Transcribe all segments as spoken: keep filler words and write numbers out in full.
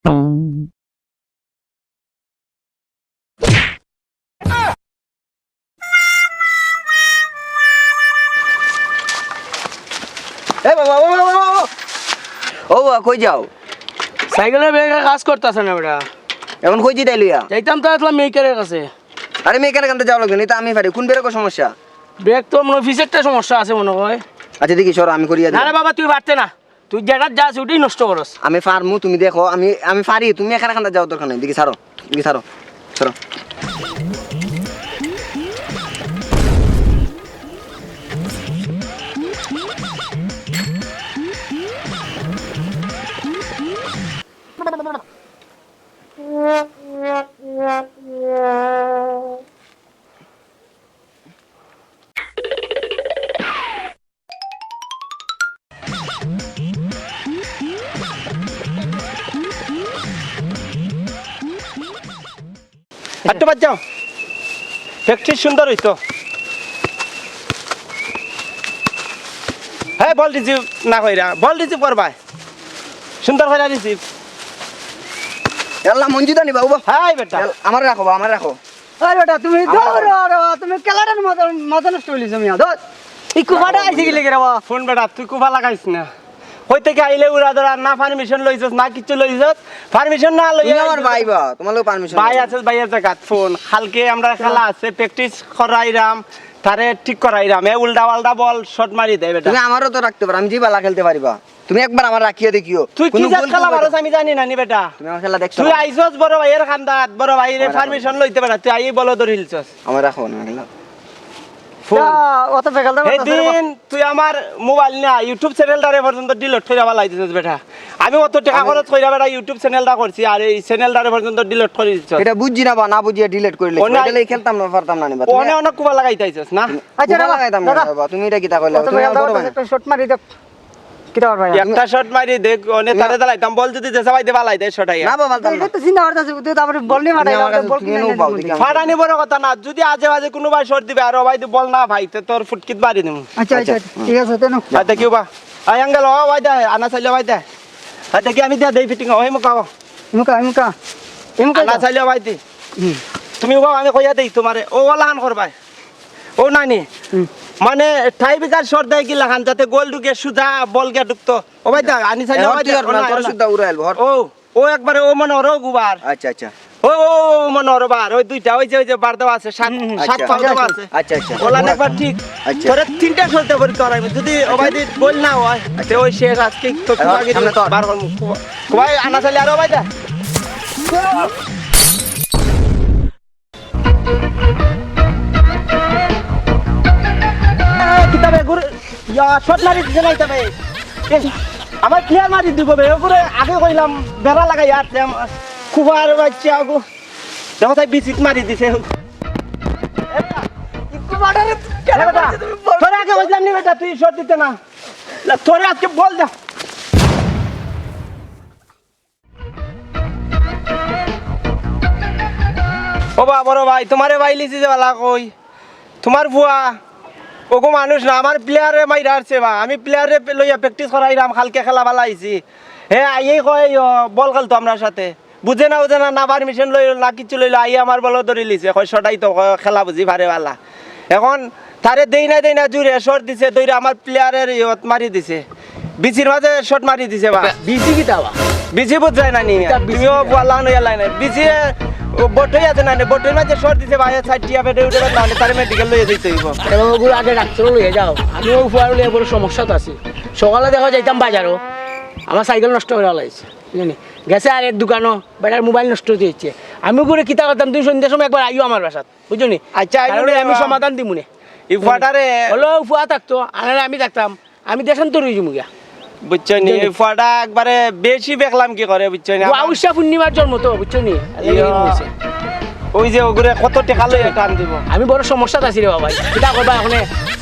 এ বাবা, ও বাবা, ও বাবা। ও বাবা, কই যাও? সাইকেলের ব্রেকে কাজ করতাছে না বেটা। এখন কই যাইতায় লইয়া? যাইতাম তো আসলাম মেকারের কাছে। আরে মেকারের কাছে যাওয়া লাগবে না, এটা আমি পারি। কোন ব্রেকো সমস্যা? ব্রেক তো মনে হয় পিছেরটা সমস্যা আছে মনে হয়। আচ্ছা দেখি, সরো, আমি করিয়া না দিই। রে বাবা, তুই পারতে না। তুই যেটা যাস ওটাই নষ্ট করস। আমি পারমু, তুমি দেখো, আমি, আমি পারি, তুমি এখানে এখানে যাওয়ার দরকার নাই। দেখি ছাড়ো, দেখি ছাড়ো, ছাড়ো। একটু বাদ যাও, প্র্যাকটিস সুন্দর হইতো। হ্যাঁ, বল রিসিভ না কইরা, বল রিসিভ করবায়। সুন্দর কইরা রিসিভ। আল্লাহ মঞ্জিদা নিবা উবা। হাই বেটা। আমার রাখো বা, আমার রাখো। আরে বেটা, তুমি আমার ধরো, আরে বাবা, তুমি খেলাটার মজা, মজা নষ্ট হইলিছো মিয়া, ধর। এই কুফাটা আইছে কি লেগে রে বাবা? ফোন বেটা, তুই কুফা লাগাইস না। কই থেকে আইলে উড়া ধরা, না পারমিশন লইছস, না কিচ্ছু লইছস। পারমিশন না লইয়া তুমি আমার ভাই বা, তোমার লোক পারমিশন ভাই আছে, ভাইয়ের জাগাত ফোন। কালকে আমরা খেলা আছে, প্র্যাকটিস করাইরাম, তারে ঠিক করাইরাম। এ উল্টা পাল্টা বল, শট মারি দেয় বেটা। তুমি আমারও তো রাখতে পারো, আমি যে বালা খেলতে পারিবা। তুমি একবার আমার রাখিয়া দেখিও। তুই কি জাত খেলা পারস আমি জানি না নি বেটা। তুমি আমার খেলা দেখছো তুই না? আইছস বড় ভাইয়ের খান্দাত, বড় ভাইয়ের পারমিশন লইতে বেটা। তুই আই বলো ধরিলছস। আমার রাখো না খেলা। ফোন। তা, অত বেকাল দাম এই আছে রে বাবা। দিন তুই আমার মোবাইল না YouTube চ্যানেলটারে পর্যন্ত ডিলিট কইরা বালাই দিছস বেটা। আমি অত টাকা আমি খরচ কইরা বেটা YouTube চ্যানেলটা করছি, আর এই চ্যানেলটারে পর্যন্ত ডিলিট করি দিছস। এটা বুঝছি না বা না বুঝিয়া ডিলিট করিলে। ও না। এটা লই খেলতাম না, পারতাম না নি বা। তুমি ওনে অনেক কুবা লাগাইতে আইছস না? আচ্ছা, কুবা দাদা, লাগাইতাম না দাদা। বাবা, তুমি এটা কিতা কইলে? অত তুমি বেকাল আমার দাম বড় আছে, ভাই না। একটা শট মারি দেখ। কিতা করবা? একটা শট মারি দেখ, ওনে তারে দালাইতাম, বল যদি দেশা বাইতে বালাই দেয় শট আইয়া। না বাবা, এটা তো চিন্তা করতেছি, তুই তো আবার বল নিয়ে ফাটাই, তুমি আমার কাছে বল তুমি কিনে নেও নিয়ে বল, দিবি। দেখি আমি ফাটানি বড় কথা না, যদি আজে বাজে কোনো ভাই শট দিবে আর ও ভাই যদি বল না ভাই, তে তোর ফুটকিত বাড়ি দিমু। আচ্ছা, আচ্ছা, আচ্ছা, ঠিক আছে, তেনো। আর দেখি বা, আই আঙ্গেল, ও ভাই দে, আনা চাইলে ভাই দে। আর দেখি আমি দে, দেই ফিটিং, ওই মুখা। মুখা, মুখা। মুখা আনা দে। চাইলে ভাই দে। হুম। তুমি বা, আমি কইয়া দেই তোমারে, ও ওলাহান করবায়। ও নানি, হুম। মানে, টাই ব্রেকার শট দেয় কি লাখান, যাতে গোল ঢুকে, সুজা বল গিয়া ঢুকতো। ও ভাই দা, আনি চাইলে ও ভাই দা, ও না, ও না। সুজা উড়াইল, হর। ও, ও একবারে ও মনে হর গুবার। আচ্ছা, আচ্ছা। ও, ও, ও মনে হর বার, ওই দুইটা, ওই যে, ওই যে বার দেওয়া আছে, সাত, হুম, হুম। সাত আচ্ছা। পাও দেওয়া আছে। আচ্ছা, আচ্ছা। ওলা একবার ঠিক। আচ্ছা। তোরে তিনটা শট দেবো তোর আমি, যদি ও ভাই দি গোল না হয়, আচ্ছা। তে ওই শেষ আজকে তো এখন খুব আগে সামনে তোর। বার করমু। খুব-, খুব ভাই আনা চাইলে আরো ভাই দা। কিতাবে গুরু, ইয়া, শট মারি দিছে না কিতাবে। এ, আমার প্লেয়ার মারি দিব বে, ওগুরে আগে কইলাম, বেড়া লাগাই আসলাম, খুবার বাচ্চা ওগু। দেখো তাই বিচিত মারি দিছে। এ বেটা, একটু মারারে কেন এ বেটা, মারছো তুমি? বল। তোরে আগে কইলাম নি বেটা, তুই শট দিতে না। লা, তোরে আজকে বল দা। ও বা, বড় ভাই, তোমারে ভাই লিছি যে বালা কই? তোমার ফুয়া, ওগো মানুষ না, আমার প্লেয়ারে মাইরা আরছে বা। আমি প্লেয়ারে লইয়া প্র্যাকটিস করাইরাম, কালকে খেলা বালা আইছি। হে আইয়েই কয়, "ইয়ো, বল খেলতো আমরার সাথে।" বুঝে না, বুঝে না, না পারমিশন লইল, না কিচ্ছু লইল, আইয়া আমার বল ধরি লিছে, কয়, "শটাই তো, কয়, খেলা বুঝি পারে বালা।" এখন তারে দেই না, দেই না, জুরে শট দিছে, দইরা আমার প্লেয়ারের ইয়ত মারি দিছে। বিচির মাঝে শট মারি দিছে বা। বিচি কিতা বা? বিচি বুঝ যায় না নি? কিতা বিচি তুমিও কিতা? বুয়া লান হইয়া লাইনে। বিচি, ও, বটই আছে না নি? বটইর মাঝে শট দিছে বা, এ সাইড টিয়া বেডে উঠে না, তারে মেডিকেল লইয়া যাইতে হইব। এ বাবা, ওগুলো আগে ডাক্তারও লইয়া যাও। আমিও ফুয়ার লইয়া বড় সমস্যাত আছি। সকালে দেখো যাইতাম বাজারও, আমার সাইকেল নষ্ট করে হালাইছে, বুঝলি? গেছে আর এক দোকানও, বেটার মোবাইল নষ্ট হয়ে যাচ্ছে। আমি ওগুলো কিতা করতাম, তুমি সন্ধ্যার সময় একবার আইও আমার বাসাত। বুঝছো নি? আচ্ছা, আইবো তাহলে রে আমি বাবা। সমাধান দিমু নে। ই ফুয়াটারে হলো ফুয়া থাকতো, আনারে আমি থাকতাম, আমি দেশান্তর হয়ে যাবো গিয়া। বুঝছো নি? বুঝছো নি? এই ফুয়াটা একবারে বেশি দেখলাম কি করে, বুঝছো নি? ও আউশা পূর্ণিমার জন্ম তো, বুঝছো নি? ইয়া। ওই যে ওগুরে কত টাকা লইয়া টান দিব। আমি বড় সমস্যাত আছি রে বাবা। কিতা করবা এখন?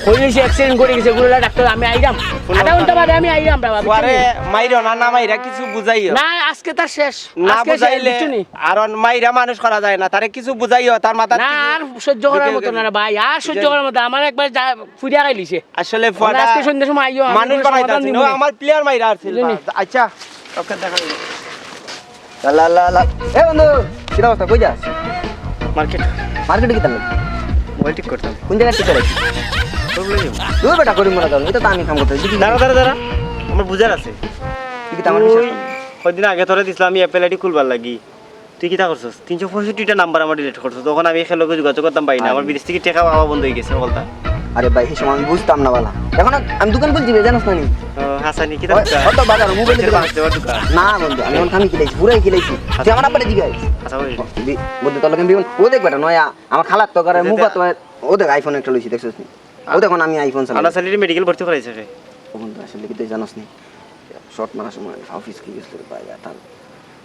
হয়ে গেছে, অ্যাক্সিডেন্ট করে গেছে, গুরুলা ডাক্তার, আমি আইলাম। আধা ঘন্টা বাদে আমি আইলাম বাবা, বুঝছো ফুয়ারে নি? মাইরো না, না মাইরা কিছু বুঝাইও। না, আজকে তার শেষ। না আজকে শেষ, বুঝাইলে বুঝছো নি? আর অন মাইরা মানুষ করা যায় না, তারে কিছু বুঝাইও, তার মাথাত না, কিছু আর সহ্য করার ঢুকে মতো গেছে। না রে ভাই, আর সহ্য বুঝলি? করার মতো, আমার একবার যা ফুরিয়া খাইলিছে। আসলে মানে ফুয়াটা আজকে সন্ধ্যার সময় আইও, আমি মানুষ কোনো বানাইতে সমাধান আছি, দিমু ও নে। আমার প্লেয়ার মাইরা আছে। বুঝলি নি? আচ্ছা, ওকে দেখা যাবে। লা, লা, লা, লা। এ বন্ধু, কিতা অবস্থা? কই যাস? মার্কেট। মার্কেটে কিতা লাগে? মোবাইল ঠিক করতাম। কোন জাগায় ঠিক করে? তোর বলে যাবো। তুই বেটা করি মনে কর, এটা তো আমি কাম করতে। তুই কি দাঁড়া, দাঁড়া, দাঁড়া। আমার বুঝার আছে। তুই কিতা আমার বিশ্বাস তুই করিস? কয়দিন আগে তোরে দিছিলাম আমি অ্যাপেল আইডি খুলবার লাগি। তুই কিতা করছস? তিনশো পঁয়ষট্টিটা নাম্বার আমার ডিলিট করছস। তখন আমি এর লগে যোগাযোগ করতাম পারি না। আরে। আমার বিদেশ থাকি টেকা পাওয়া বন্ধ অই গেছে, বলতা। আরে ভাই, হে সময় আমি বুঝতাম না বালা। এখন আমি দোকান খুলছি বে, জানোস না নি? ও, হাসানি, কিতা ওই, দোকান? অত বাজার, মোবাইল কিসের দোকান। বাঁশ দেওয়ার দোকান? না বন্ধু, আমি এখন খালি কিলাইছি, পুরাই কিলাইছি। তুই আমার আব্বারে জিগাইস। আচ্ছা, ওই। দি-, বন্ধু, তোর লগে আমি বিমান, ও দেখ বেটা, নয়া, আমার খালার তো করে, এই যে মুফা তো, ও দেখ iPhone একটা লইছি, দেখছস নি? ও দেখ, এখন আমি iPhone চালাই। আনাস আলীর মেডিকেল ভর্তি করাইছে রে। ও বন্ধু, আসলে কি তুই জানোস নি? শর্ট মারার সময় অফিস কি গেছিল রে ভাই, আর তার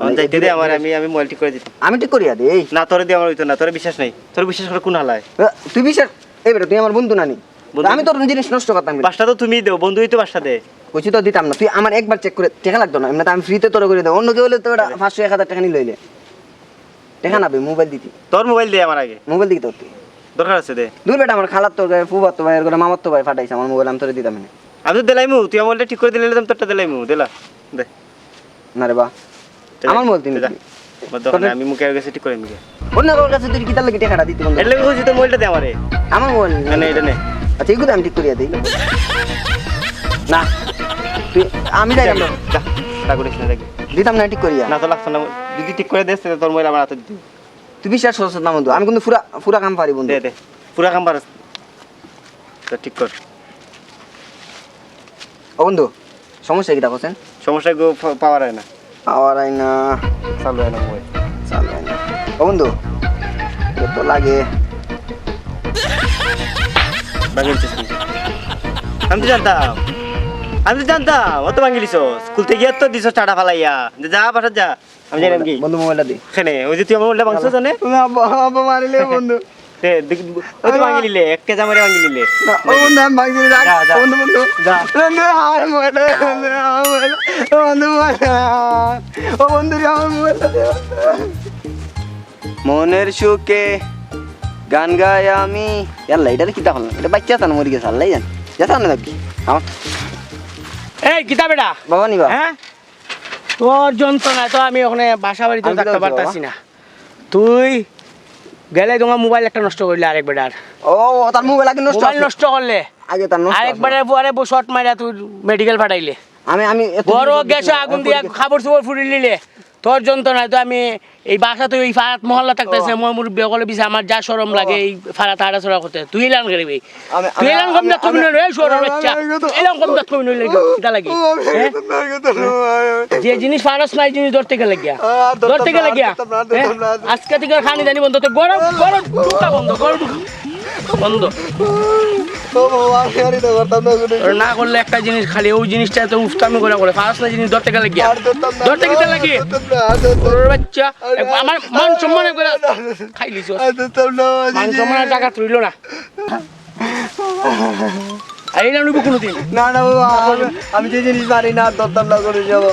অন যাইতে দে আমার, আমি, আমি মোবাইল ঠিক করে দিতাম। আমি ঠিক করিয়া দেই। না, তোরে দিয়ে আমার অইতো না, তোরে বিশ্বাস নাই। তোরে বিশ্বাস করে কোন হালায়? এ, তুই বিশ্বাস, এই বেটা, তুই আমার বন্ধু না নি? বন্ধু। আমি তোর জিনিস নষ্ট করতাম কেনে? বাঁশটা তো তুমিই দেও, বন্ধুই তো বাঁশটা দে। কইছি তো দিতাম না, তুই আমার একবার চেক করে, টেকা লাগতো না, এমনি তো আমি ফ্রিতে তোরে করে দেবো, অন্য কেউ হইলে তো বেটা পাঁচশো এক হাজার টেকা নিয়ে লইলে। টেকা না বে, মোবাইল দিতি। তোর মোবাইল দে আমার আগে। মোবাইল দিকে তোর তুই। দরকার আছে দে। দূর বেটা, আমার খালার তো ভাই, ফুফার তো ভাই, এর করে মামার তো ভাই ফাটাইছে আমার মোবাইল, আমি তোরে দিতাম না। আমি তো দিলাইমু, তুই আমার মোবাইলটা ঠিক করে দিলে আমি তোরটা দিলাইমু, দিলা। দে। না রে বা, দে, আমার মোবাইল তুই দে যা। নিবি। আমার দোকানে তোর আমি মুখে গেছে ঠিক করে নিবি। অন্য কারোর কাছে তুই কিতার লাগি টেকাটা দিতে বন্ধু? এর লাগি কইছি তোর মোবাইলটা দে আমারে। আমার মোবাইল? না, না, এটা নে। আচ্ছা, এগুলো আমি ঠিক করিয়া দিই। না, তুই, আমি যাই না। যা, যা করিস না, দেখবি। দিতাম না ঠিক করিয়া। না তো লাগতো না, যদি ঠিক করে দেস, তাহলে তোর মোবাইল আমার হাতে দিতে। তুই বিশ্বাস করছিস না বন্ধু, আমি কিন্তু পুরা, পুরা কাম পারি বন্ধু। দে, দে, পুরা কাম পারস। তো ঠিক কর। ও বন্ধু, সমস্যা কিতা কছেন? সমস্যা গো, পা-, পাওয়ার হয় না। পাওয়ার হয় না। চালু হয় না মোবাইল। চালু হয় না। ও বন্ধু, এ তো লাগে। ভাঙিলিছস নি? আমি তো জানতাম। আমি তো জানতাম, অত ভাঙিলিছস। স্কুল থাকি গিয়া তো দিছস চাটা ফালাইয়া। যা, বাসাত যা। আমি যাইরাম গি। বন্ধু, মোবাইলটা দে। কেনে? ওই যে তুই আমার মোবাইলটা ভাঙছস জানে? না, আব্বা, আব্বা মারিলে বন্ধু। দে, দেখ, ওই তো ভাঙিলিলে, এক কেজা মারে ভাঙিলিলে। না, ও বন্ধু, আমি ভাঙছি না। যা, যা। বন্ধু, বন্ধু। যা। বন্ধু, আমার মোবাইলটা দে, বন্ধু, আমার মোবাইলটা। ও বন্ধু, আমার মোবাইলটা দে। মনের সুখে গান গাই আমি। ইয়াল্লা, এটা কিতা করলাম? এটা বাচ্চা তো মরি গেছে, আল্লাহ জানে। যা সামনে যাবি। আমার এই, কিতা বেটা? বাবা নিবা। হ্যাঁ? তোর যন্ত্রণায় তো আমি ওখানে বাসা বাড়িতে আমি থাকতে পারতাছি না। তুই গেলে তোমার মোবাইল একটা নষ্ট করলে আরেক বেটার। ও, তার মোবাইল আগে নষ্ট মোবাইল আছে। নষ্ট করলে আগে তার নষ্ট আরেক আছে। বেটার পরে বউ শট মারা তুই মেডিকেল পাঠাইলে। আমি, আমি এত বড় কিছু গ্যাসে আগুন আমি দিয়া করি। কাপড় চোপড় ফুড়ি নিলে। তোর যন্ত্রণায় তো আমি এই বাসা তো এই ফারাত মহল্লা থাকতেছে, ও। ময় মুরব্বি অকলে বিছে আমার যা শরম লাগে ও। এই ফারাত আড়াচড়া করতে। তুই এলান করবি। আমি, তুই আমি, এলান কম আমি, দাঁত কমি আমি, নইলে, এই শহরের আমি, বাচ্চা। আমি, আমি, এলান কম দাঁত কমি নইলে, কিতা লাগি? ও, আমি, হ্যাঁ? আমি, আমি, আমি, যে জিনিস ফারস না, এই জিনিস ধরতে গেলে গিয়া। আর ধরতাম ধরতে না, গেলে আর গিয়া। ধরতাম না, আর হ্যাঁ? ধরতাম না, আর ধরতাম না। আজকে থেকে খানি জানি বন্ধ, তো গরম, গরম ঢুকা বন্ধ, গরম ঢুকা বন্ধ। ও বাবা, আমি আর এটা করতাম না, কোনো ওরা না করলে একটা জিনিস খালি ওই জিনিসটা তো উফতামি করে করে, ফারস না জিনিস ধরতে গেলে গিয়া। আর ধরতাম না, ধরতে গেলে আর গিয়া। ধরতাম না, আর ধরতাম না। ওর বাচ্চা, আর এক-, আমার মান সম্মান একবারে আর ধরতাম না। খাইলিছস। আর ধরতাম না, মান সম্মান আর জাগাত রইল না। আর এই না নিব কোনোদিন। না, না বাবা, আমি, আমি যে জিনিস পারি না, আর ধরতাম না করে যাবো।